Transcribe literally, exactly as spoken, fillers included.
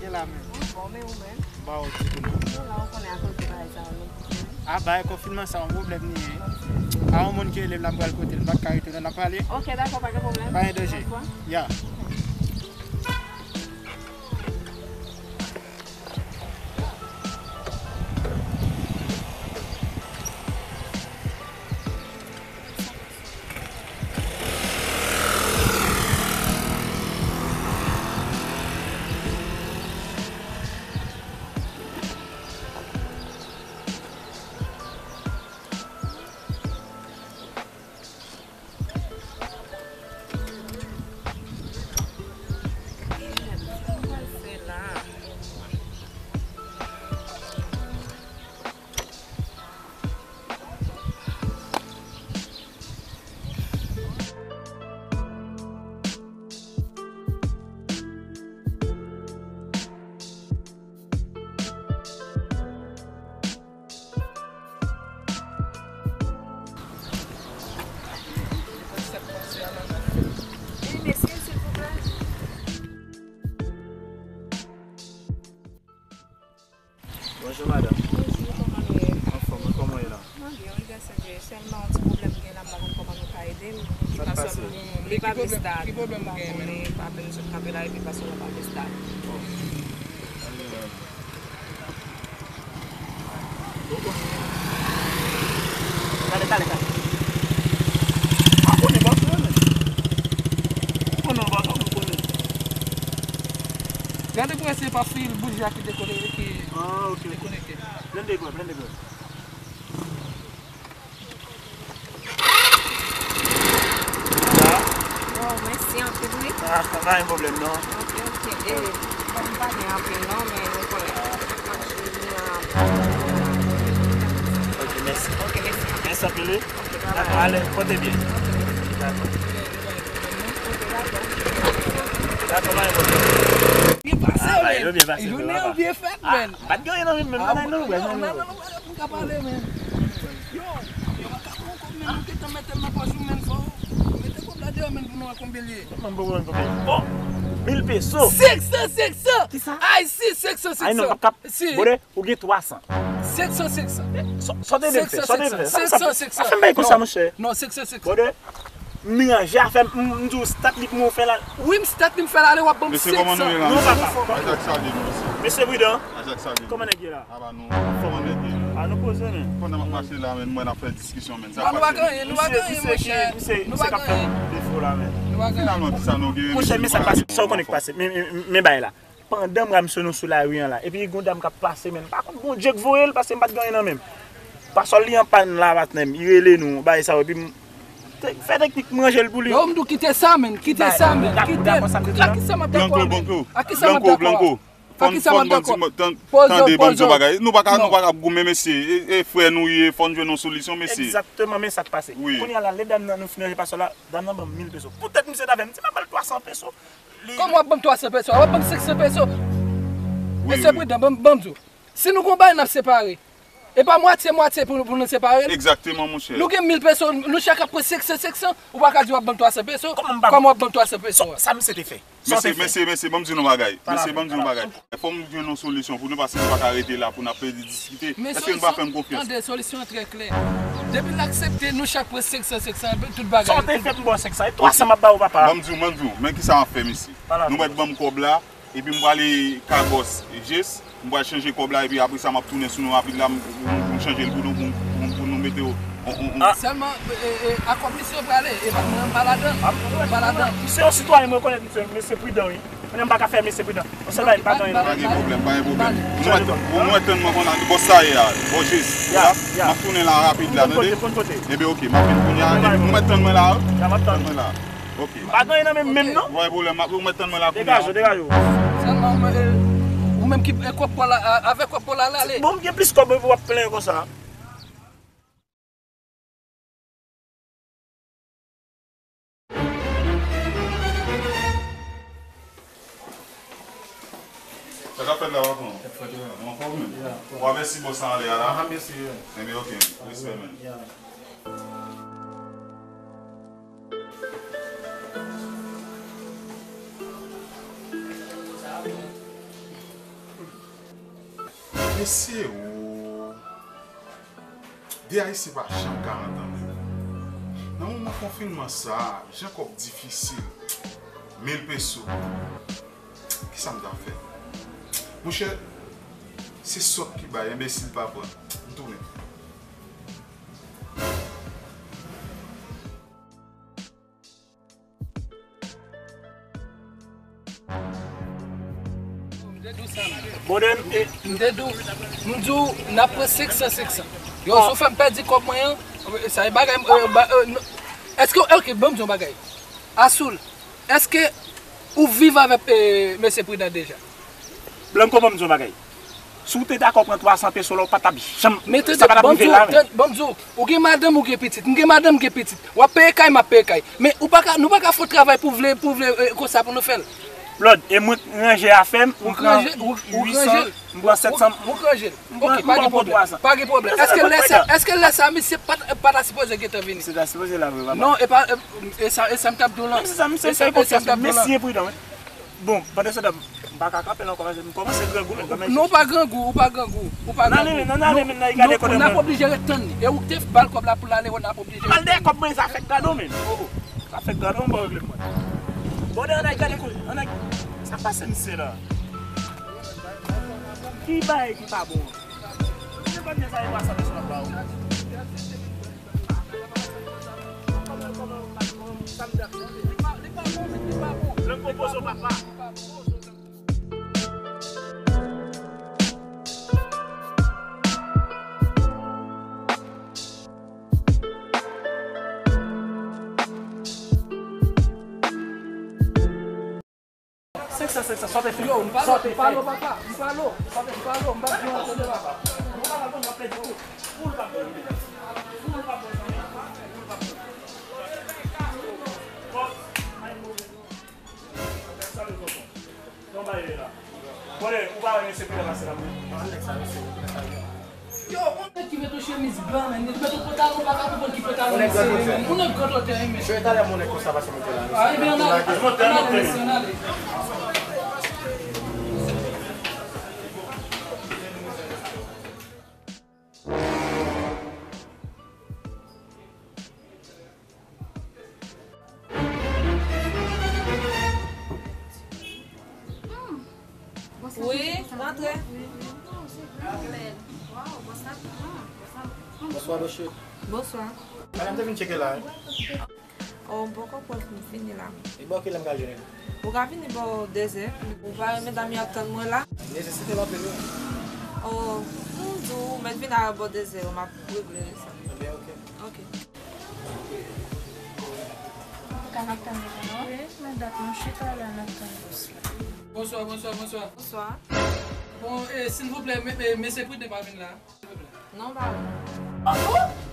La menm. Bon, men ou menm? Ba ou di tou non. Nou la, ou konnen akoz de bagay sa yo, nou pou fini. A, bagay konfinman sa, yon pwoblèm li ye. A, yon moun ki rele m la, m pral kote l, m pa t ka rete non, n ap pale. Ok, dakò, pa gen pwoblèm. Pa gen danje. Bonswa. Ya. Bonjou, madanm. Bonjou, kòman nou ye? Anfòm, kòman w ye la? Mwen byen, wi, gras a Dye. Sèlman yon ti pwoblèm m gen la, m pa konn kòman nou ka ede m. Sa k pase? Li pa vle start. Ki pwoblèm ou genyen menm? Li pa vle, nou sot kanpe la, epi pasè l pa vle start. Oh. Talè, talè, talè. Pa konnen, pa konnen. Konnen, pa konnen. Gade pou wè si se pa fil bouji a ki dekole-, ki dekonekte. Blende gwe, blende gwe. Bon, mèsi anpil, wi. Ah, pa gen pwoblèm, non. Ok, ok. E, bon, m pa gen anpil, non, men nou konnen. Ok, mèsi. Ok, mèsi. Mèsi anpil, wi. Ok, bye bye. Dakò, ale, pote byen. Ok. Dakò. Dakò, pa gen pwoblèm. Byen pase, men. Jounen an byen fèt, men. Pa t gen anyen nan men m, nan men nou, nan men nou. Pou ka pale, men. Yo, yo pa ka pran kòb, men nou gentan mete l nan pòch ou, men fò mete kòb la deyò, men pou nou wè konbyen l ye. Mwen poko konn konbyen. Oh! Mil peso. Six cents, six cents. Kisa? Ay, si, six cents, six cents. Ay, non, p ap kap. Si. Bode, ou gen twa san. Six cents, six cents. Sa w te vle m fè? Sa w te vle m fè? Six cents, six cents. Pa fè m bagay konsa, monchè. Non, six cents, six cents. Bode, m ranje afè m, m, m di w start li pou mwen fè la. Wi, m start li, m fè l ale, w ap ban m six cents. Mesye, kòman nou ye la? Non, papa. Ajak salye nou, mesye. Mesye Pridan. Ajak salye nou. Kòman nèg ye la? Aba nou, kòman nèg ye? A, nou poze, men. Pandan m ap mache la, men, m wè n ap fè diskisyon, men. Sa k pase? Nou pa gen anyen, nou pa gen anyen, monchè. Misye, misye, misye k ap fè defo la, men. Nou pa gen anyen. Finalman, kisa nou gen, mesye? Monchè, men sa k pase. Sa w konnen k pase. Men, men, men, men bagay la. Pandan m rale misye nou sou lari an la. Epi gon dam k ap pase, men. M pa konn Bondye k voye l, paske m pa t gen anyen nan men m. Pasòl li an pàn la, patnè m. Li rele nou, bagay sa yo. Epi m te fè teknik m ranje l pou li. Yo, m di w kite sa, men. Kite sa, men. Kite l. A kisa m ap dakò, men? A kisa m ap dakò? Blanco, Blanco. Fò n, fò n ban m ti mo, tan-, tande, ban m di yon bagay. Nou pa ka, nou pa ka goumen, mesye. E, e frè nou ye, fò n jwenn yon solisyon, mesye. Egzakteman, men sa k pase. Wi. Kounye a la, lè dam nan, nou fin ranje pasòl la, dam nan ban m mil peso. Poutèt misye t avè m, m di m ap ba l twa san peso. Kòman w ap ban m twa san peso? W ap ban m senk san peso? Mesye Pridan, ban m, ban m di w. Si nou gon bagay, n ap separe. E pa mwatye mwatye pou, pou nou separe l. Egzakteman, monchè. Nou gen mil peso, nou chak ap pran senk san, senk san, ou pa ka di w ap ban m twa san peso. Kòman w ap ban m twa san peso? Sa misye te fè? Mesye, mesye, mesye, ban m di nou bagay. Mesye, ban m di nou bagay. Fò m jwenn yon solisyon pou nou, paske nou pa ka rete la pou n ap pede diskite. Èske nou pa fè m konfyans? Tande, solisyon an trè klè. Depi l aksepte, nou chak pran senk san, senk san, tout bagay. Sa w te fè pou m ba w senk san? E twa san m ap ba w, papa. Ban m di w, ban m di w, men kisa m ap fè, mesye. Nou mèt ban m kòb la, epi m prale kay bòs Jes, m pral chanje kòb la, epi apre sa, m ap tounen sou nou rapid la, m, m, m chanje l pou nou, pou, pou, pou nou mete on, on, on. Sèlman, e, e, a kòb misye prale, e pa mwen, m pa ladan. M pa ladan. Misye yon sitwayen, mwen rekonèt misye, mesye Pridan, wi. Kounye a m pa ka fè mesye Pridan. Yon sèl bagay, m pa gen anyen. Pa gen pwoblèm, pa gen pwoblèm. Nou mèt, nou mèt tann mwen konn bòs sa ye a, bòs Jes. Ya, ya. M ap tounen la rapid la, tande? Konn kote, konn kote. Ebyen, oke, m ap vin kounye a, epi nou mèt tann mwen la, wi. Ya, m ap tann. Tann mwen la. Oke. M pa gen anyen nan men m menm, non. Wi, pwoblèm, m ap, ou mèt tann mwen la kounye a. Degaje w, degaje w. Sèlman, ou menm ki, e, kòb pa w la, a, avèk kòb pa w la, l ale. Bon, m gen plis kòb epi w ap plenyen konsa. Sa k ap fèt la, patwon? Ou anfòm, wi? Ou a mèsi bòs la anlè a la? Aha, mèsi, wi. Enben, oke, respè, man. Ya. Mesye o, de Ayisyen pa janm ka antann yo. Nan moman konfinman sa a, jan kòb difisil, mil peso, kisa m ta fè? Monchè, se sòt ki bay, enbesil pa pran. M tounen. Bon, de, e, m te di w, m di w, n ap pran senk san, senk san. Yo, si w fè m pèdi kòb mwen an, sa e bagay, e, ba, e, n-, èske, ok, ban m di w yon bagay. Asoul, èske ou viv avèk, e, mesye Pridan deja? Blanco, ban m di w yon bagay. Si w te dakò pran twa san peso la, ou pa t ap janm, sa pa t ap rive la menm. Ban m di w, ou gen madanm, ou gen pitit. M gen madanm, m gen pitit. W ap peye kay, m ap peye kay. Men ou pa ka, nou pa ka fè yon travay pou vle, pou vle, e, konsa pou nou fè l. Blòd, e mwen k ranje afè m, ou pran uit san, m pran sèt san. Ou k ranje l. Ok, pa gen pwoblèm. Pa gen pwoblèm. Èske lè sa, èske lè sa misye pa t, pa ta sipoze gentan vini? Misye ta sipoze la vre, papa. Non, e pa, e, e sa, e sa m t ap di w lan. Menm si sa misye fè konfyans, mesye pridan, wi. Bon, pandan se tan, m pa ka kanpe l ankò, paske m kòmanse grangou, men, kanmenm. Non, ou pa grangou, ou pa grangou, ou pa grangou. N ale, men, n ale, men, n al gade kote mwen. N ap oblije ret tann li. E ou ki te ba l kòb la pou l ale, w ap oblije ret tann li. Al dèyè kòb mwen, sa fèk gade w, men. Oh, oh. Sa fèk gade w, m pa regle mwen. Bon, ann al gade kote, ann al, sa k pase misye la? Ki bagay ki pa bon an? Misye konn sa e pa sa misye ap ba w. Blanco pozo papa. Senk san, senk san, sa w te fè? Yo, m pale w, m pale w, papa, m pale w, m pale w, m pa di yon tande, papa. Ou pa ka konn w ap pèdi tou. Ou pa konn. Ou pa konn, zanmi. Ou pa konn. Bon, ay, move. Sa yo tonton. Ton bagay la. Bon, ou pa wè mesye Pridan pase la, mwen. Yo, yon nèg ki met yon chemiz blan, men li met yon pantalon, pa ka konprann ki pantalon misye ye, men yon nèg grandotè, wi, men. Jwe talè, yon nèg konsa pase monte la. Ah, ebyen, ann ale, ann ale, mesye, ann ale. Wi, rantre. Bonswa, mesye. Bonswa. Madanm te vin tcheke la, wi. Oh, m poko pran pou m vini la. E bò kilè m ka jwenn ou? Ou ka vini bò dezè. Ou pa wè medam yo ap tann mwen la? Nesesite m anpil, wi. Oh, m di w, mèt vin a bò dezè, m ap regle sa. Ebyen, ok. Ok. Ka n ap tann li non? Wi, men dat nou chita la, n ap tann bòs la. Bonswa, bonswa, bonswa. Bonswa. Bon, e, silvouplè, me-, me-, mesye Pridan pa vin la, silvouplè. Non, pa vin. Ah bon?